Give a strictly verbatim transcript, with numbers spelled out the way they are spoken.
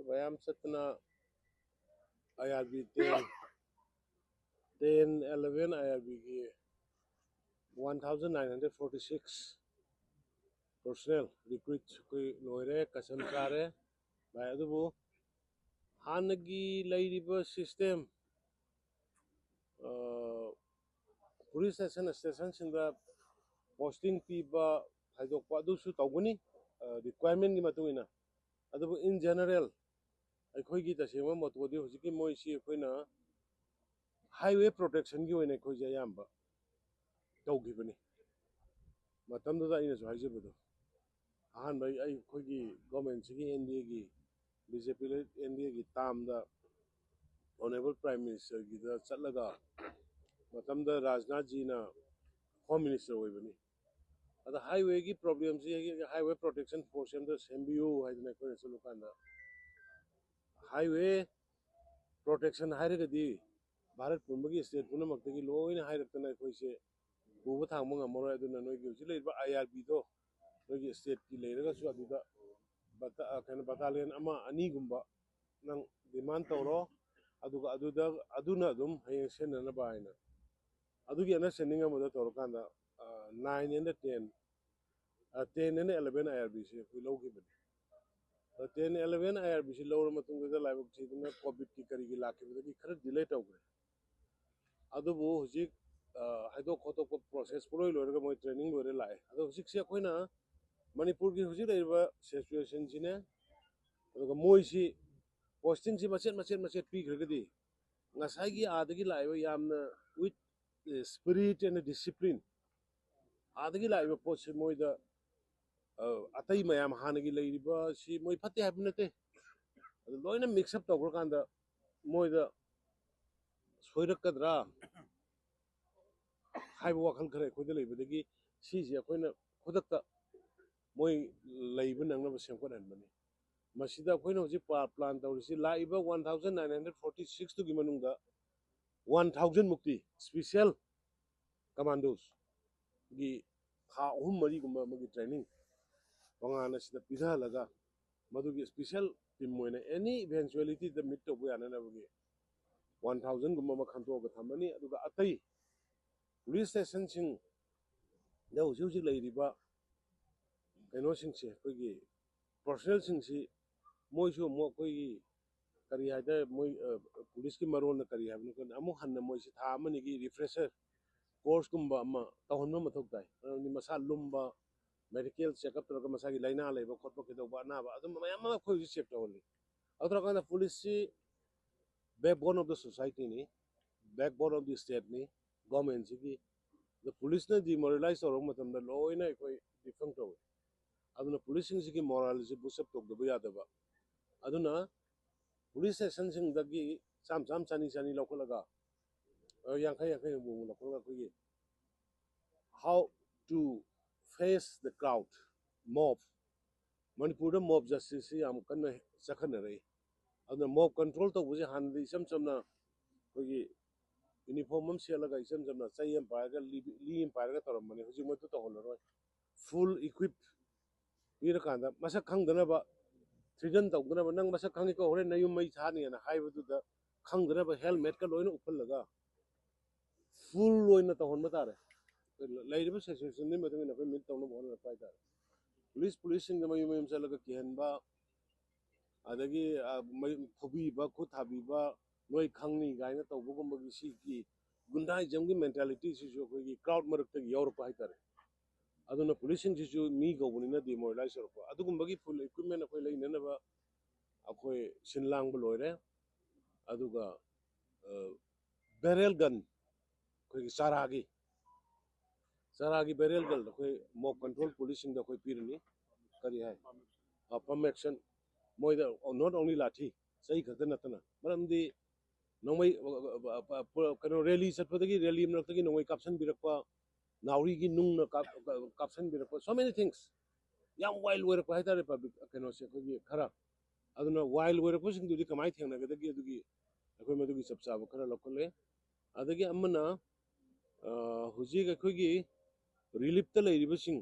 ꯃꯌꯥꯝ ꯆꯠꯇꯅ I R B ten, ten eleven I R ꯕꯤꯒꯤ one thousand nine hundred forty six personnel recruit ꯑꯩꯈꯣꯏ ꯂꯣꯏꯔꯦ, ꯀꯁꯝ ꯆꯥꯔꯦ ꯚꯥꯏ꯫ ꯑꯗꯨꯕꯨ ꯍꯥꯟꯅꯒꯤ ꯂꯩꯔꯤꯕ ꯁꯤꯁꯇꯦꯝ, ꯄꯨꯂꯤꯁ ꯁ꯭ꯇꯦꯁꯟ, ꯁ꯭ꯇꯦꯁꯟꯁꯤꯡꯗ ꯄꯣꯁꯇꯤꯡ ꯄꯤꯕ, ꯈꯥꯏꯗꯣꯛꯄ, ꯑꯗꯨꯁꯨ ꯇꯧꯒꯅꯤ ꯔꯤꯀ꯭ꯋꯥꯏꯔꯃꯦꯟꯒꯤ ꯃꯇꯨꯡ ꯏꯟꯅ꯫ ꯑꯗꯨꯕꯨ in general ꯑꯩꯈꯣꯏꯒꯤ ꯇꯁꯦꯡꯕ ꯃꯣꯇꯣꯗꯤ ꯍꯧꯖꯤꯛꯀꯤ ꯃꯣꯏꯁꯤ ꯑꯩꯈꯣꯏꯅ ꯍꯥꯏꯋꯦ ꯄ꯭ꯔꯣꯇꯦꯛꯁꯟꯒꯤ ꯑꯣꯏꯅ ꯑꯩꯈꯣꯏꯁꯦ ꯑꯌꯥꯝꯕ ꯇꯧꯈꯤꯕꯅꯤ꯫ ꯃꯇꯝꯗꯨꯗ ꯑꯩꯅꯁꯨ ꯍꯥꯏꯖꯕꯗꯣ, ꯑꯍꯥꯟꯕ ꯑꯩ, ꯑꯩꯈꯣꯏꯒꯤ ꯒꯣꯔꯃꯦꯟꯁꯤꯒꯤ ꯑꯦꯟ ꯗꯤ ꯑꯦꯒꯤ, B J P N D ꯑꯦꯒꯤ ꯇꯥꯝꯗ ꯑꯣꯅꯔꯦꯕꯜ ꯄ꯭ꯔꯥꯏꯝ ꯃꯤꯅꯤꯁꯇꯔꯒꯤꯗ ꯆꯠꯂꯒ ꯃꯇꯝꯗ ꯔꯥꯖꯅꯥꯊꯖꯤꯅ ꯍꯣꯝ ꯃꯤꯅꯤꯁꯇꯔ ꯑꯣꯏꯕꯅꯤ꯫ ꯑꯗ ꯍꯥꯏꯋꯦꯒꯤ ꯄ꯭ꯔꯣꯕ꯭ꯂꯦꯝꯁꯤ ꯍꯥꯏꯋꯦ ꯄ꯭ꯔꯣꯇꯦꯛꯁꯟ ꯐꯣꯔꯁ ꯑꯝꯇ ꯁꯦꯝꯕꯤꯌꯨ ꯍꯥꯏꯗꯅ ꯑꯩꯈꯣꯏꯅ ꯆꯠꯂꯨꯀꯥꯟꯗ, ꯍꯥꯏꯋꯦ ꯄ꯭ꯔꯣꯇꯦꯛꯁꯟ ꯍꯥꯏꯔꯒꯗꯤ ꯚꯥꯔꯠ ꯄꯨꯝꯕꯒꯤ ꯁ꯭ꯇꯦꯠ ꯄꯨꯝꯅꯃꯛꯇꯒꯤ ꯂꯣꯏꯅ ꯍꯥꯏꯔꯛꯇꯅ ꯑꯩꯈꯣꯏꯁꯦ ꯄꯨꯕ ꯊꯥꯡꯕ ꯉꯝꯃꯔꯣꯏ꯫ ꯑꯗꯨꯅ ꯅꯣꯏꯒꯤ ꯍꯧꯖꯤꯛ ꯂꯩꯔꯤꯕ ꯑꯥꯏ ꯑꯥꯔ ꯕꯤꯗꯣ ꯅꯣꯏꯒꯤ ꯁ꯭ꯇꯦꯠꯀꯤ ꯂꯩꯔꯒꯁꯨ ꯑꯗꯨꯗ ꯕꯇꯥ-, ꯑ, ꯀꯩꯅꯣ, ꯕꯇꯥꯂꯤꯌꯟ ꯑꯃ ꯑꯅꯤꯒꯨꯝꯕ ꯅꯪ ꯗꯤꯃꯥꯟ ꯇꯧꯔꯣ, ꯑꯗꯨꯒ ꯑꯗꯨꯗ, ꯑꯗꯨꯅ ꯑꯗꯨꯝ ꯍꯌꯦꯡ ꯁꯤꯖꯤꯟꯅꯅꯕ ꯍꯥꯏꯅ꯫ ꯑꯗꯨꯒꯤ ꯑꯟꯗꯔꯁ꯭ꯇꯦꯟꯗꯤꯡ ꯑꯃꯗ ꯇꯧꯔꯀꯥꯟꯗ, ꯑ, ꯅꯥꯏꯟ ꯑꯦꯟ ꯇꯦꯟ, ꯑ, ten and eleven I R ꯕꯤꯁꯦ ꯑꯩꯈꯣꯏ ꯂꯧꯈꯤꯕꯅꯤ꯫ ꯑ, ꯇꯦꯟ ꯑꯦꯂꯚꯦꯟ ꯑꯥꯏ ꯑꯥꯔ ꯕꯤꯁꯤ ꯂꯧꯔ ꯃꯇꯨꯡꯗ ꯂꯥꯏꯕꯛ ꯊꯤꯗꯅ ꯀꯣꯚꯤꯗꯀꯤ ꯀꯔꯤꯒꯤ ꯂꯥꯛꯈꯤꯕꯗꯒꯤ ꯈꯔ ꯗꯤꯂꯦ ꯇꯧꯈ꯭ꯔꯦ꯫ ꯑꯗꯨꯕꯨ ꯍꯧꯖꯤꯛ, ꯑ, ꯍꯥꯏꯗꯣꯛ ꯈꯣꯠꯇꯣꯛꯄ ꯄ꯭ꯔꯣꯁꯦꯁ ꯄꯨꯂꯣꯏ ꯂꯣꯏꯔꯒ ꯃꯣꯏ ꯇ꯭ꯔꯦꯅꯤꯡ ꯂꯣꯏꯔ ꯂꯥꯛꯑꯦ꯫ ꯑꯗꯣ ꯍꯧꯖꯤꯛꯁꯦ ꯑꯩꯈꯣꯏꯅ ꯃꯅꯤꯄꯨꯔꯒꯤ ꯍꯧꯖꯤꯛ ꯂꯩꯔꯤꯕ ꯁꯤꯆꯨꯋꯦꯁꯟꯁꯤꯅꯦ, ꯑꯗꯨꯒ ꯃꯣꯏꯁꯤ ꯄꯣꯁꯇꯤꯡꯁꯤ ꯃꯆꯦꯠ ꯃꯆꯦꯠ ꯃꯆꯦꯠ ꯄꯤꯈ꯭ꯔꯒꯗꯤ ꯉꯁꯥꯏꯒꯤ ꯑꯥꯗꯒꯤ ꯂꯥꯛꯏꯕ ꯌꯥꯝꯅ with spirit and discipline, ꯑꯥꯗꯒꯤ ꯂꯥꯛꯏꯕ ꯄꯣꯠꯁꯤ ꯃꯣꯏꯗ, ꯑ, ꯑꯇꯩ ꯃꯌꯥꯝ ꯍꯥꯟꯅꯒꯤ ꯂꯩꯔꯤꯕ ꯁꯤ ꯃꯣꯏ ꯐꯠꯇꯦ ꯍꯥꯏꯕ ꯅꯠꯇꯦ, ꯑꯗꯨ ꯂꯣꯏꯅ ꯃꯤꯛꯁ ꯑꯞ ꯇꯧꯈ꯭ꯔꯀꯥꯟꯗ ꯃꯣꯏꯗ ꯁꯣꯏꯔꯛꯀꯗ꯭ꯔꯥ ꯍꯥꯏꯕ ꯋꯥꯈꯜ ꯈꯔ ꯑꯩꯈꯣꯏꯗ ꯂꯩꯕꯗꯒꯤ ꯁꯤꯁꯦ ꯑꯩꯈꯣꯏꯅ ꯈꯨꯗꯛꯇ ꯃꯣꯏ ꯂꯩꯕ ꯅꯪꯅꯕ ꯁꯦꯝꯒꯠꯍꯟꯕꯅꯤ꯫ ꯃꯁꯤꯗ ꯑꯩꯈꯣꯏꯅ ꯍꯧꯖꯤꯛ ꯄ꯭ꯂꯥꯟ ꯇꯧꯔꯤꯁꯤ ꯂꯥꯛꯏꯕ one thousand nine hundred forty ꯁꯤꯛꯁꯇꯨꯒꯤ ꯃꯅꯨꯡꯗ ꯋꯥꯟ ꯊꯥꯎꯖꯟ ꯃꯨꯛꯇꯤ ꯁ꯭ꯄꯤꯁꯦꯜ ꯀꯃꯥꯟꯗꯣꯁꯒꯤ ꯊꯥ ꯑꯍꯨꯝ ꯃꯔꯤꯒꯨꯝꯕ ꯑꯃꯒꯤ ꯇ꯭ꯔꯦꯅꯤꯡ ꯇꯣꯉꯥꯟꯅ ꯁꯤꯗ ꯄꯤꯊꯍꯜꯂꯒ ꯃꯗꯨꯒꯤ special team ꯑꯣꯏꯅ any eventualityꯗ meet ꯇꯧꯕ ꯌꯥꯅꯅꯕꯒꯤ one thousandꯒꯨꯝꯕ ꯑꯃ ꯈꯟꯗꯣꯛꯑꯒ ꯊꯝꯃꯅꯤ꯫ ꯑꯗꯨꯒ ꯑꯇꯩ police stationꯁꯤꯡꯗ ꯍꯧꯖꯤꯛ ꯍꯧꯖꯤꯛ ꯂꯩꯔꯤꯕ ꯀꯩꯅꯣꯁꯤꯡꯁꯦ, ꯑꯩꯈꯣꯏꯒꯤ personnelꯁꯤꯡꯁꯤ ꯃꯣꯏꯁꯨ ꯑꯃꯨꯛ ꯑꯩꯈꯣꯏꯒꯤ ꯀꯔꯤ ꯍꯥꯏꯇꯥꯔꯦ, ꯃꯣꯏ policeꯀꯤ ꯃꯔꯣꯟꯗ ꯀꯔꯤ ꯍꯥꯏꯕꯅꯣ ꯈꯪꯗꯦ, ꯑꯃꯨꯛ ꯍꯟꯅ ꯃꯣꯏꯁꯤ ꯊꯥ ꯑꯃꯅꯤꯒꯤ refresher courseꯀꯨꯝꯕ ꯑꯃ ꯇꯧꯍꯟꯕ ꯃꯊꯧ ꯇꯥꯏ꯫ ꯃꯔꯝꯗꯤ ꯃꯁꯥ ꯂꯨꯝꯕ, medical checkup ꯇꯧꯔꯒ ꯃꯁꯥꯒꯤ ꯂꯥꯏꯅꯥ ꯂꯩꯕ ꯈꯣꯠꯄ ꯀꯩꯗꯧꯕ ꯑꯅꯥꯕ ꯑꯗꯨꯝꯕ ꯃꯌꯥꯝ ꯑꯃ ꯑꯩꯈꯣꯏ ꯍꯧꯖꯤꯛ check ꯇꯧꯍꯜꯂꯤ꯫ ꯑꯗꯨ ꯇꯧꯔꯀꯥꯟꯗ policeꯁꯤ backbone of the societyꯅꯤ, backbone of the stateꯅꯤ, governmentꯁꯤꯒꯤ꯫ ꯑꯗ policeꯅ demoralize ꯇꯧꯔꯛꯄ ꯃꯇꯝꯗ ꯂꯣꯏꯅ ꯑꯩꯈꯣꯏ defunct ꯇꯧꯏ꯫ ꯑꯗꯨꯅ policeꯁꯤꯡꯁꯤꯒꯤ moralꯁꯤ boost up ꯇꯧꯗꯕ ꯌꯥꯗꯕ꯫ ꯑꯗꯨꯅ police stationꯁꯤꯡꯗꯒꯤ ꯆꯥꯝ ꯆꯥꯝ ꯆꯅꯤ ꯆꯅꯤ ꯂꯧꯈꯠꯂꯒ, ꯑ, ꯌꯥꯡꯈꯩ ꯌꯥꯡꯈꯩ ꯍꯨꯝꯐꯨ ꯂꯧꯈꯠꯂꯒ ꯑꯩꯈꯣꯏꯒꯤ how to face the crowd, mob, ꯃꯅꯤꯄꯨꯔꯗ mob justiceꯁꯤ ꯌꯥꯝ ꯀꯟꯅ ꯆꯠꯈꯠꯅꯔꯛꯏ꯫ ꯑꯗꯨꯅ mob control ꯇꯧꯕꯁꯦ ꯍꯥꯟꯅꯗꯤ ꯏꯆꯝ ꯆꯝꯅ ꯑꯩꯈꯣꯏꯒꯤ uniform ꯑꯃ ꯁꯦꯠꯂꯒ ꯏꯆꯝ ꯆꯝꯅ ꯆꯩ ꯑꯃ ꯄꯥꯏꯔꯒ ꯂꯤ-, ꯂꯤ ꯑꯃ ꯄꯥꯏꯔꯒ ꯇꯧꯔꯝꯕꯅꯤ꯫ ꯍꯧꯖꯤꯛ ꯃꯗꯨ ꯇꯧꯍꯜꯂꯔꯣꯏ꯫ Full equip ꯄꯤꯔꯀꯥꯟꯗ ꯃꯁꯛ ꯈꯪꯗꯅꯕ, threaten ꯇꯧꯗꯅꯕ, "ꯅꯪ ꯃꯁꯛ ꯈꯪꯉꯤꯀꯣ, ꯍꯣꯔꯦꯟ ꯅꯌꯨꯝ ꯃꯩ ꯊꯥꯅꯤꯅ" ꯍꯥꯏꯕꯗꯨꯗ ꯈꯪꯗꯅꯕ helmetꯀ ꯂꯣꯏꯅ ꯎꯞꯍꯜꯂꯒ full ꯑꯣꯏꯅ ꯇꯧꯍꯟꯕ ꯇꯥꯔꯦ꯫ ꯂꯩꯔꯤꯕ situationꯗꯨꯒꯤ ꯃꯇꯨꯡ ꯏꯟꯅ ꯑꯩꯈꯣꯏ meet ꯇꯧꯅꯕ ꯍꯣꯠꯅꯔꯛꯄ ꯍꯥꯏꯇꯥꯔꯦ꯫ Police, policeꯁꯤꯡꯗ ꯃꯌꯨꯝ ꯃꯌꯨꯝ ꯆꯠꯂꯒ ꯀꯤꯍꯟꯕ, ꯑꯗꯒꯤ, ꯑ, ꯃꯩ ꯐꯨꯕꯤꯕ, ꯈꯨꯠ ꯊꯥꯕꯤꯕ, "ꯅꯣꯏ ꯈꯪꯅꯤ" ꯀꯥꯏꯅ ꯇꯧꯕꯒꯨꯝꯕꯒꯤ ꯁꯤꯒꯤ ꯒꯨꯟꯗꯥꯏꯖꯝꯒꯤ mentalityꯁꯤꯁꯨ ꯑꯩꯈꯣꯏꯒꯤ crowd ꯃꯔꯛꯇꯒꯤ ꯌꯥꯎꯔꯛꯄ ꯍꯥꯏꯇꯥꯔꯦ꯫ ꯑꯗꯨꯅ policeꯁꯤꯡꯁꯤꯁꯨ ꯃꯤ ꯀꯧꯕꯅꯤꯅ demoralize ꯇꯧꯔꯛꯄ꯫ ꯑꯗꯨꯒꯨꯝꯕꯒꯤ full equipment ꯑꯩꯈꯣꯏ ꯂꯩꯅꯅꯕ ꯑꯩꯈꯣꯏ ꯁꯤꯟ ꯂꯥꯡꯕ ꯂꯣꯏꯔꯦ꯫ ꯑꯗꯨꯒ, ꯑ, barrel gun, ꯑꯩꯈꯣꯏꯒꯤ ꯆꯥꯔꯥꯒꯤ, ꯆꯥꯔꯥꯒꯤ barrel gun ꯑꯩꯈꯣꯏ mob control policeꯁꯤꯡꯗ ꯑꯩꯈꯣꯏ ꯄꯤꯔꯅꯤ꯫ ꯀꯔꯤ ꯍꯥꯏ? ꯑ, pump action꯫ ꯃꯣꯏꯗ not only ꯂꯥꯊꯤ, ꯆꯩ ꯈꯛꯇ ꯅꯠꯇꯅ, ꯃꯔꯝꯗꯤ ꯅꯣꯡꯃꯩ, ꯑ, ꯑ, ꯑ, ꯑ, ꯀꯩꯅꯣ, rally ꯆꯠꯄꯗꯒꯤ, rally ꯃꯔꯛꯇꯒꯤ ꯅꯣꯡꯃꯩ ꯀꯥꯞꯁꯤꯟꯕꯤꯔꯛꯄ, ꯅꯥꯎꯔꯤꯒꯤ ꯅꯨꯡꯅ ꯀꯥꯞ-, ꯀꯥꯞꯁꯤꯟꯕꯤꯔꯛꯄ, so many things꯫ ꯌꯥꯝ wild ꯑꯣꯏꯔꯛꯄ ꯍꯥꯏꯇꯥꯔꯦ public, ꯀꯩꯅꯣꯁꯦ, ꯑꯩꯈꯣꯏꯒꯤ ꯈꯔ꯫ ꯑꯗꯨꯅ wild ꯑꯣꯏꯔꯛꯄꯁꯤꯡꯗꯨꯗꯤ ꯀꯃꯥꯏꯅ ꯊꯦꯡꯅꯒꯗꯒꯦ? ꯑꯗꯨꯒꯤ ꯑꯩꯈꯣꯏ ꯃꯗꯨꯒꯤ ꯆꯞ ꯆꯥꯕ ꯈꯔ ꯂꯧꯈꯠꯂꯦ꯫ ꯑꯗꯒꯤ ꯑꯃꯅ, ꯑ, ꯍꯧꯖꯤꯛ ꯑꯩꯈꯣꯏꯒꯤ reliefꯇ ꯂꯩꯔꯤꯕꯁꯤꯡ,